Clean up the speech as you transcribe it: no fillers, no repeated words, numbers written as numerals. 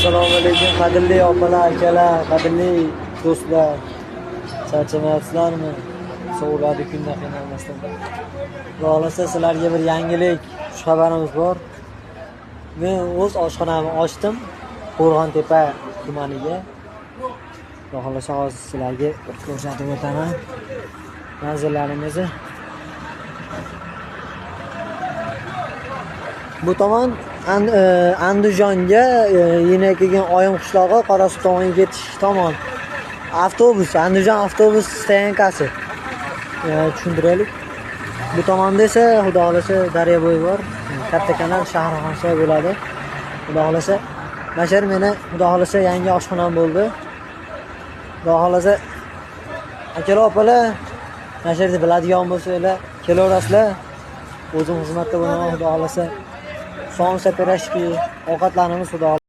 Assalomu alaykum, qadrli opalar, akalar, qadrli do'stlar. Charchamayapsizlarmi? Sovuqlarda kunda qiynalmasdan. Xudo xohlasa sizlarga bir yangilik, xushxabarimiz bor. Men o'z oshxonamni ochdim Qo'rg'ontepa tumaniga. Xudo xohlasa hozir sizlarga ko'rsatib o'taman manzillarimizni. Bu tomon Andijonga, yana keyin Oyim qishlog'i, Qorasuv tomonga ketish tomon. Avtobus, Andijon avtobus stoyankasi. Tushuntiraylik. Bu tomonda esa Xudo xohlasa daryo bo'yi bor. Katta kanal Shahrixonsoy bo'ladi. Xudo xohlasa mana shu yer meni Xudo xohlasa yangi oshxonam bo'ldi. Xudo xohlasa akalar, opalar, mana shu yerda biladigan bo'lsanglar, kelaverasizlar. O'zim xizmatda bo'laman, Xudo xohlasa. Somsa, pirojki, ovqatlarimiz Xudo